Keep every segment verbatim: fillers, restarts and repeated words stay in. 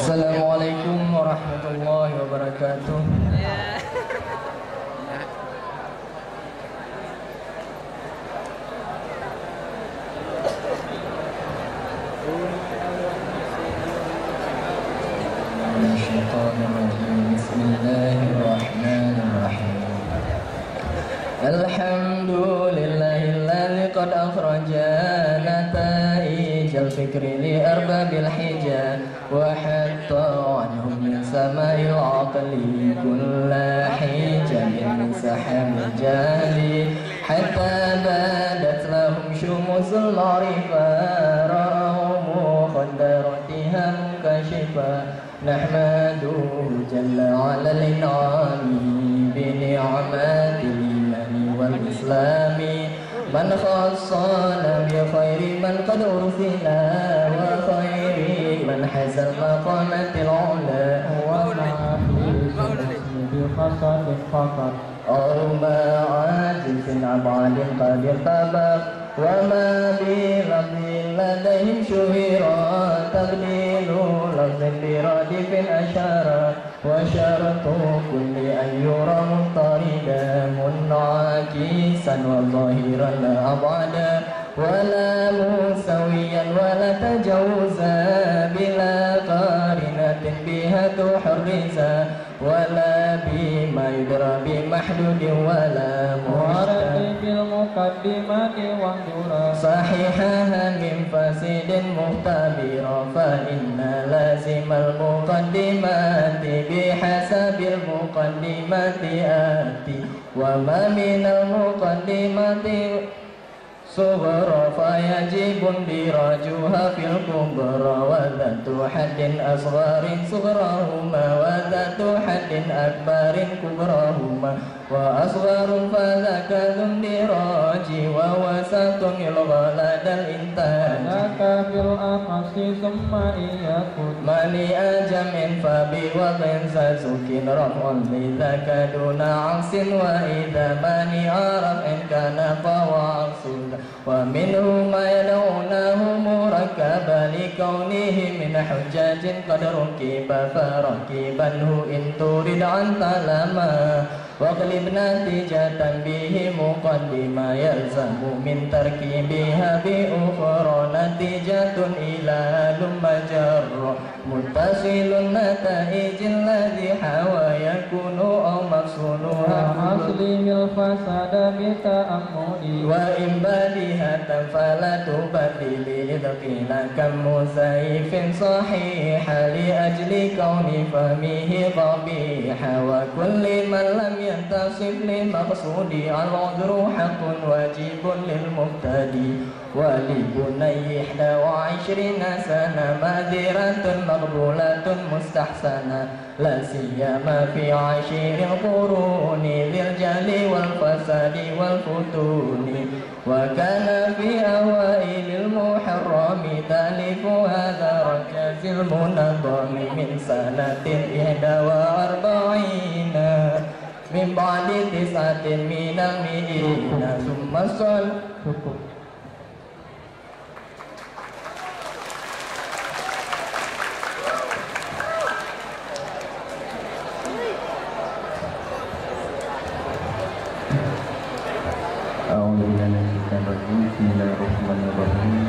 Assalamualaikum warahmatullahi wabarakatuh. الشيطان الرجيم. بسم الله الرحمن الرحيم. الحمد لله الذي قد أخرج نتائج الفكر لأرباب الحجة، وحط عنهم من سماء العقل كل حجب من سحاب الجهل، حتى بدت لهم شموس المعرفة، رأوا مخدراتها منكشفة. نحمده جل على الإنعام بنعمة الإيمان والإسلام، من خصنا بخير من قد أرسل، وخير من حاز المقامات العلى، وما في الحسن بخصال فقط، أو مع جنس أبعد قد ارتبط، وما بلفظ لديهم شهر، تبديل لفظ برادف أشار، وشرط كل أن يرى مضطردا، منعكسا وظاهرا لا أبعدا، ولا مساويا ولا تجاوزا، بلا قرينة بها تحرزا، ولا بما يدرى بمحدود ولا مشتق. وارتب المقدمات واهجرا، صحيحها من فاسد مختبرا، فإن لازم المقدمات بحسب المقدمات آتي، وما من المقدمات صغرى فيجب اندراجها في الكبرى، وذات حد أصغر صغراهما، وذات حد أكبر كبراهما، وأصغر فذاك ذو اندراج، ووسط يلغى لدى الإنتاج. ذاك في الأخص ثم إن يكن مليء جمع فبوضع ذا زكي رفع لذاك دون عكس، وإذا مانع رفع كان فهو عكس ذا. ومنه ما يدعونه مركبا لكونه من حجاج قد ركب، فركبنه إن ترد أن تعلما، واقلب نتيجة به مقدما، يلزم من تركيبها بأخرى نتيجة إلى هلم جرا، متصل النتائج الذي حوى يكون أو مفصولها. وأصلح الفساد بتأمل، وإن بديهة فلا تبدل، إذ قيل كم مزيف صحيح لأجل كون فمه قبيح، وكل من لم ينتصف لمقصود العذر حق واجب للمبتدي. ولبني إحدى وعشرين سنة معذرة مقبولة مستحسنة، لا سيما في عشير القرون ذي الجهل والفساد والفتون، وكان في أوائل المحرم تأليف هذا الرجز المنظم من سنة إحدى وأربعين من بعد تسعة من المئين ثم الصل. أعوذ بالله من الشيطان الرجيم. بسم الله الرحمن الرحيم.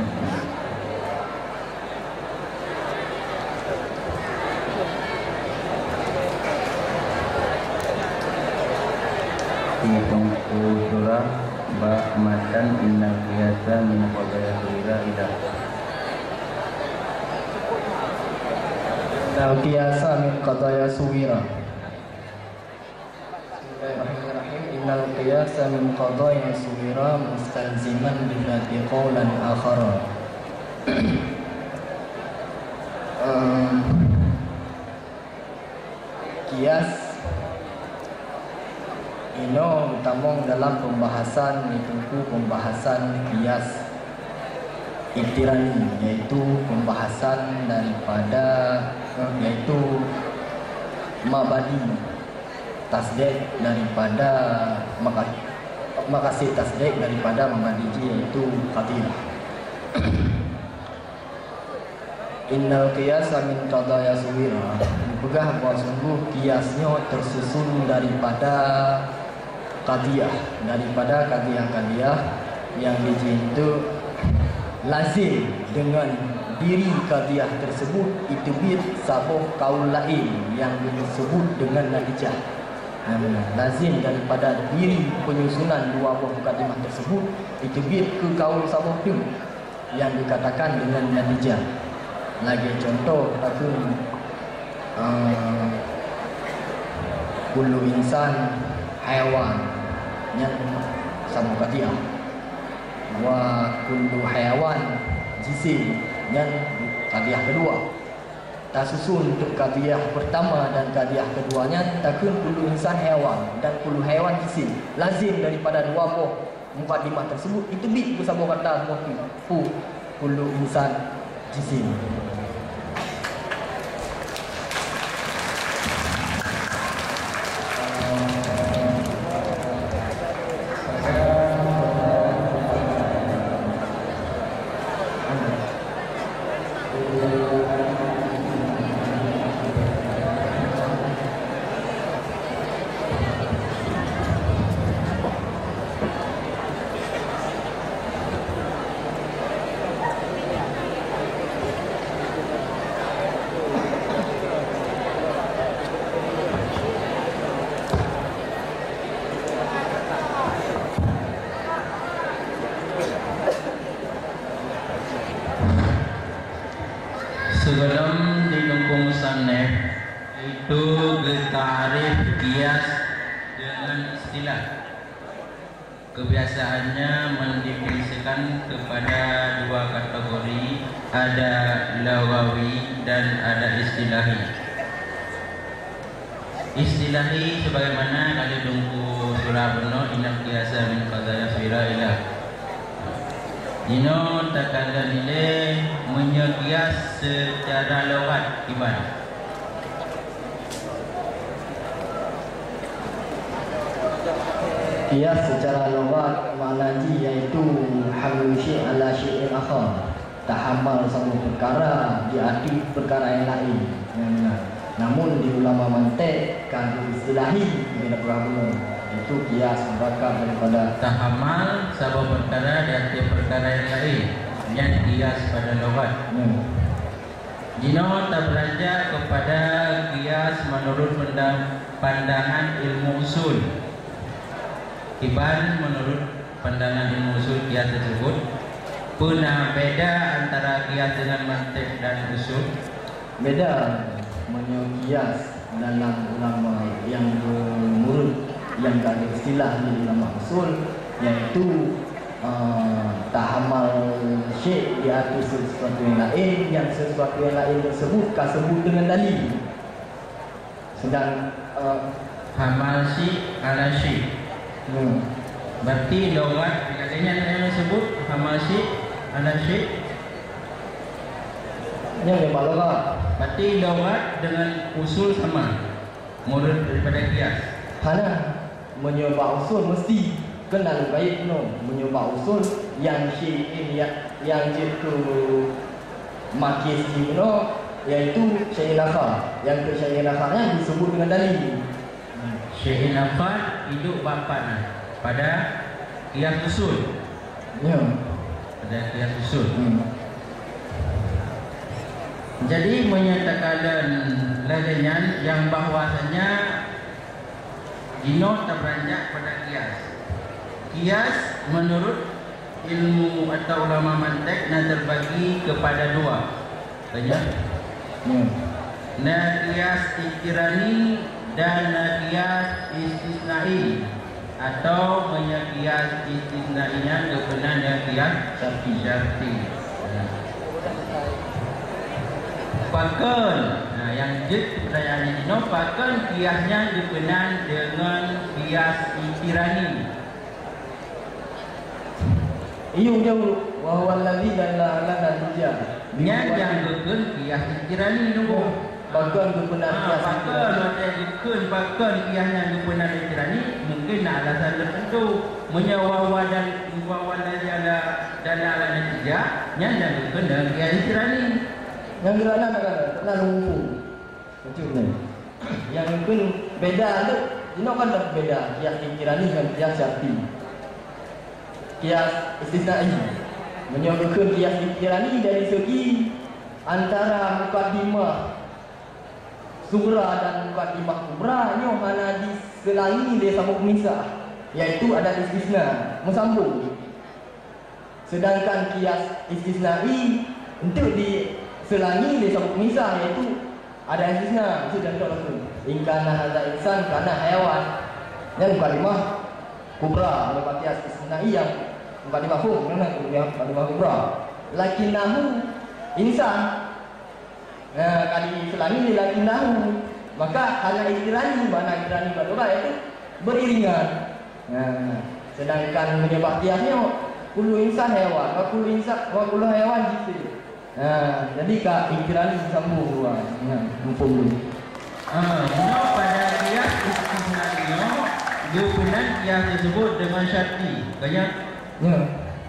Sifatu surah bak matan Innal Qiyasa min Qadaya Suwira ilah. Innal Qiyasa min Qadaya Suwira. Bismillahirrahmanirrahim. Innal Qiyasa min Qadaya Suwira mustalziman bidhati qawlan akhara. Em, kias inoe geutamong dalam pembahasan, yaitu pembahasan kias iktirani, yaitu pembahasan daripada, eh, yaitu mabadi tasdek daripada maka-, makasih tasdek daripada mabadi jih, yaitu qadhiyah. Innal qiyasa min qadhaya suwira, geupeugah bahwa sungguh kias nyoe teususun daripada qadhiyah, daripada qadhiyah-qadhiyah nyang jih nyan lazim deungon diri qadhiyah tersebut iteubiet saboh kaul laén nyang geusebut deungon natijah. Nyang meunan, lazim daripada diri penyusunan dua boh mukadimah tersebut iteubiet keu kaul saboh teuk nyang geukatakan deungon natijah. Lagée cuntoh takheun, eh, kullu insan haiwan, nyan saboh qadhiyah. Wa kullu haiwan jisim, nyan qadhiyah keudua. Tasusun untuk qadhiyah pertama dan qadhiyah keudua nyan takheun kullu insan haiwan dan kullu haiwan jisim. Lazim daripada dua boh mukadimah tersebut iteubiet keu saboh kata saboh teuk, pu-, kullu insan jisim. Sebelum di Teungku Musannif, itu geutarif kias dengan istilah. Kebiasaannya mendefinisikan kepada dua kategori, ada lughawi dan ada istilahi. Istilahi sebagaimana ka lheueh Teungku surah bunoe, innal qiyasa min qadhaya suwira ila. Jinoe takalon ilée meunyoe kias secara lughat kiban. Kias secara lughat makna jih yaitu hamlu syai' ala syai'in akhar. Tahamal saboh peukara di ateueh peukara nyang laén. Nyang meunan. Namun di ulama mantek ka geuistilahi keubiasaan bunoe, yaitu kias murakkab daripada tahamal saboh peukara di ateueh peukara nyang laén. Nyan kias pada lughat. Hmm. Jinoe tabeuranjak keupada kias meunurot peunda-, pandangan ilmu usul. Kiban meunurot pandangan ilmu usul kias teuseubut, peue na beda antara kias deungon mantek dan usul? Beda, meunyoe kias dalam ulama nyang geumurut nyang ka geuistilah lé ulama usul, yaitu, eh, tahamal syai' di ateueh seusuatu nyang laén, nyang seusuatu nyang laén teuseubut ka seubut deungon dalil. Sedang, eh, hamal syai' ala syai'. Hmm. Berarti lughat, lagée nyan nyang seubut hamal syai' ala syai'. Nyang lima lughat. Berarti lughat dengan usul sama. Murid daripada kias. Hana. Meunyoe bak usul meusti keunan kayém nyoe. Meunyoe bak usul nyang syai'in ya-, nyang jeuet keu makis jinoe, yaitu syai'in akhar. Nyang keu syai'in akhar nyan disebut dengan dalil. Syai'in akhar hidup bak pat na pada kias usul. Ya. Pada kias usul. Hmm. Jadi, meunyoe takalon lagée nyan, nyang bahwasanya jinoe tabeuranjak pada kias. Kias meunurot ilmu atau ulama mantek na teubagi keupada dua. Tanya? Hmm. Na kias iktirani dan na kias istisnai. Atau meunyoe kias istisnai nyan geupeunan nyang kias syarti. Syarti. Ya. Pakon, nah, nyang jeuet peutanyaan jinoe, pakon kias nyan geupeunan deungon kias iktirani? Iyup jaweueb, "Wa huwa alladzi dalla 'alan natijah." Nyan nyang geukheun kias iktirani nunggu. Pakon geupeunan kias iktirani? Pakon watèe geukheun pakon kias nyan geupeunan iktirani, mungken na alasan teuteuntu. Meunyoe wa huwa dan, wa huwa alladzi dalla 'alan natijah, nyan nyang geukheun deungon kias iktirani. Nyang geukheun na, na, na, na, na, na, Betul ni. Nyang kheun beda tu, inoe kan dah beda kias iktirani ngon kias syarti. Kias istisnai. Meunyoe geukheun kias iktirani dari segi antara mukaddimah sughra dan mukaddimah kubra, nyoe hana diseulangi lé sabab misah, yaitu ada istisna, meusambung. Sedangkan kias istisnai enteuk diseulangi lé sabab misah, yaitu ada istisna, miseu contoh langsung, "In kana hadza insan kana hayawan." Nyan mukadimah kubra, meunyoe kias istisnai nyang mukadimah mafhum, nyan mukadimah kubra. "Lakinnahu insan." Nah, ka diseulangi lé lakinnahu, maka hana iktirani, makna iktirani bak lugha yaitu beriringan. Nah, sedangkan meunyoe bak kias nyoe, kullu insan hayawan, wa kullu insa-, wa kullu hayawan jisim. Nah, jadi ka iktirani sambung dua. Nah, mumpung dulu. Ah, meunyoe pada kias istisna nyoe, geupeunan kias teusebut deungon syarti. Banyak? Ya.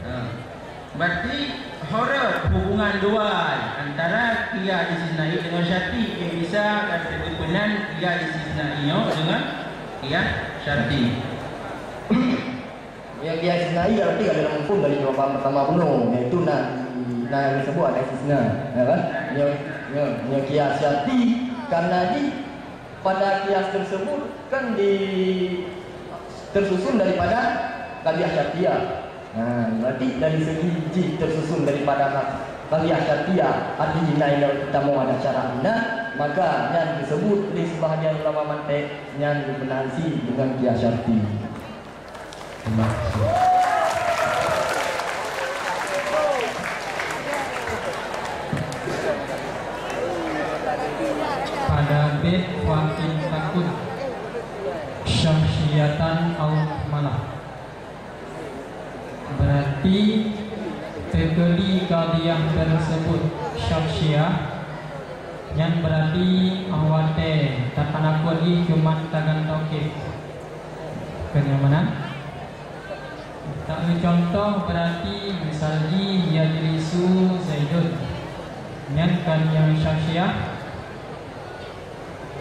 Ah. Berarti, horot hubungan dua antara kias istisnai deungon syarti, nyang bisa ka geupeunan kias istisnai nyoe deungon kias syarti. Ya, kias istisnai berarti ada dalam hukum dari jawaban pertama bunoe, yaitu na, na disebut ada istisna, ya kan? Ya, ya, ya kias syarti karena di Pada kias tersebut kan di, tersusun daripada qadhiyah syartiyah. Nah, berarti dari segi jih tersusun daripada qadhiyah syartiyah, artinya nilai utama ada syarat, nah, maka nyan disebut oleh sebahagian ulama mantiq nyan dipenalsi dengan kias syarti. Pada bait "Fakin takun syakhsiyatan au malah". Berarti, teukeudi qadhiyah tersebut syakhsiyah, nyan berarti watèe tatanakut jih cuma tagantoe kif. Kenyamanan. Taeu contoh, berarti misal jih yajlisu Zaidun. Nyan kan nyang syakhsiyah.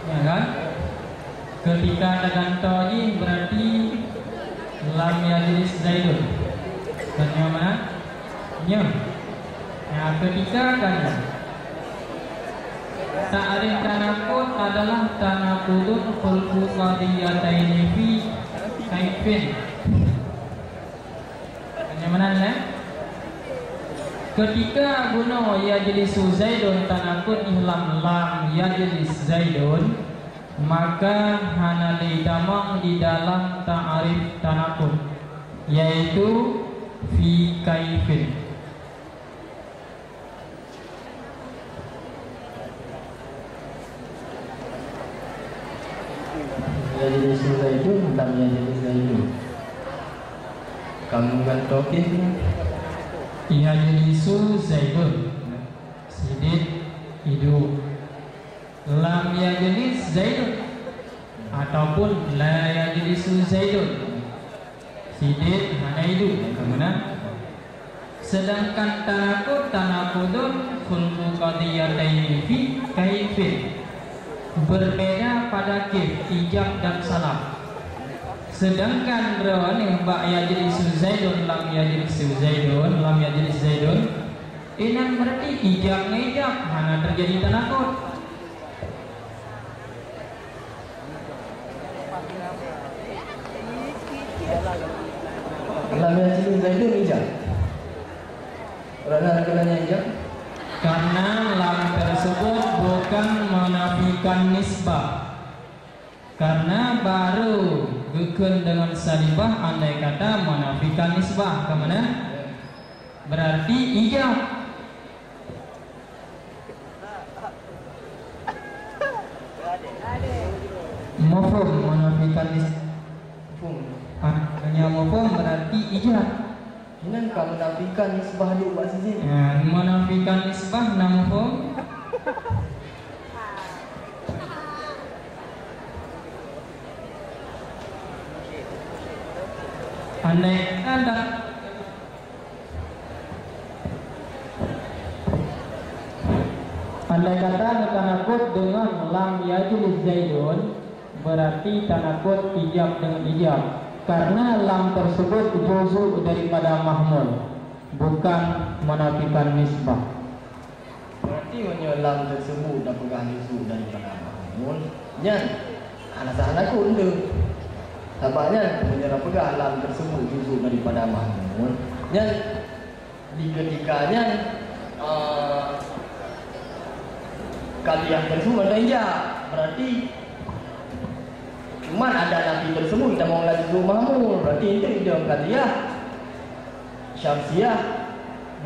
Ya kan? Ketika tagantoe jih berarti lam yajlis Zaidun. Kenyamanan. Nyoe. Nah, ketika kan nyoe. Ta'rif tanakut adalah tanakudun khulfu qadhiyataini fi kaifin. Kenyamanan, eh? Ketika bunoe yajlisu Zaidun tanakut di lam lam yajlis Zaidun, maka hana lé tamong di dalam ta'rif tanakut, yaitu fi kaifin. Yajlisu Zaidun, lam yajlis Zaidun. Kamu kan tokeh ni. Yajlisu Zaidun. Sidit idup. Lam yajlis Zaidun. Ataupun la yajlisu Zaidun. Sidit hana idup, ka meunan. Sedangkan tanakut, tanakudun khulfu qadhiyataini fi kaifin. Berbeda pada kif, ijab dan salab. Sedangkan droeneuh bak yajlisu Zaidun, lam yajlisu Zaidun, lam yajlis Zaidun, inan berarti ijab ngon ijab, hana terjadi tanakut. Lam yajlis Zaidun ijab. Karena keunanya ijab. Karena lam tersebut bukan menafikan nisbah. Karena baru geukheun dengan salibah andai kata menafikan nisbah, ka meunan? Berarti ijab. Mafhum, menafikan nis-, Mafhum. Ah, hanya mafhum berarti ijab. Inan ka menafikan nisbah duek bak sisi. Ya, menafikan nisbah na mafhum. Andai kata, andai kata neutanakot deungon lam yajlis Zaidun, berarti tanakot ijab deungon ijab, karena lam tersebut juzuk daripada mahmul, bukan menafikan nisbah. Berarti meunyoe lam tersebut na peugah juzuk daripada mahmul, nyan hana sah tanakot tu. Sabab nyan meunyoe na peugah lam tersebut juzuk daripada mahmul, nyan di ketika nyan, eh, kalian tersebut ada ijab. Berarti cuman ada nafi tersebut kita mau lagi juzuk mahmul. Berarti itu ijab kalian. Syamsiah,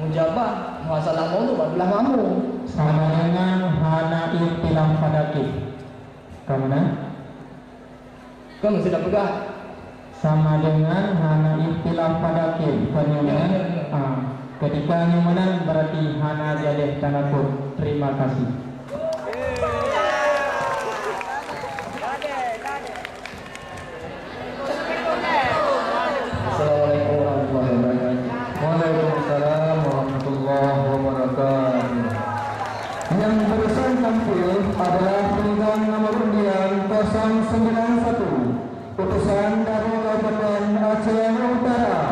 mujabah, muhasalah maudhu adalah mahmul. Sama dengan hana ikhtilaf pada kif. Ka meunan? Kan mesti dah peugah. Sama dengan hana ikhtilaf pada kif. Kan nyoe meunan? Ya, ya, ya. Ah, ketika nyoe meunan berarti hana jaleh tanakot. Terima kasih. Assalamualaikum warahmatullahi wabarakatuh. Waalaikumsalam warahmatullahi wabarakatuh. Yang barusan tampil adalah pemegang nomor undian kosong sembilan satu, utusan dari Kabupaten Aceh Utara,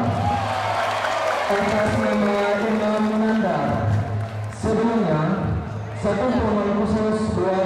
atas nama Imam Munandar. Sebelumnya, satu pengumuman khusus buat